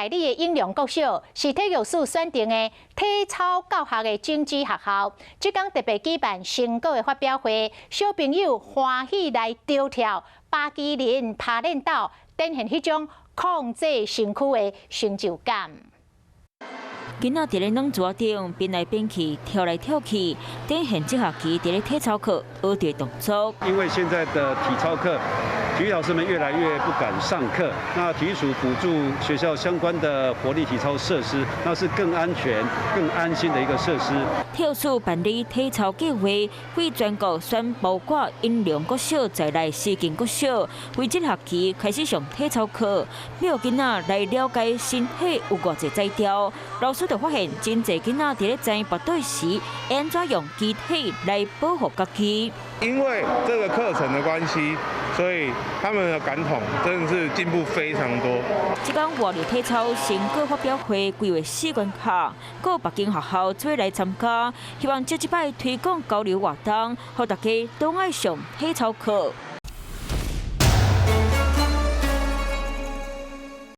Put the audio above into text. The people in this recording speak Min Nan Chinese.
大里的永隆國小是體育署選定的體操教學的種子學校，這工特別舉辦成果的發表會，小朋友歡喜來跳跳巴基林拍練鬥，展現彼種控制身軀的成就感。囡仔佇咧軟桌頂變來變去，跳來跳去，展現這學期佇咧體操課學著動作。因為現在的體操課，體育老師們越來越不敢上課，那體育署補助學校相關的活力體操設施，那是更安全、更安心的一個設施。體育署辦理體操計劃，為全國選包括永隆國小在內四間國小，為這學期開始上體操課，予囡仔來了解身體有偌濟才調。老師就發現真濟囡仔佇咧知跋倒時，按怎用肢體來保護家己。因為這個課程的關係，所以他們的感統真的是進步非常多。這工活力體操成果發表會規劃四關卡，閣有別間學校做來參加，希望藉這擺推廣交流活動，予大家攏愛上體操課。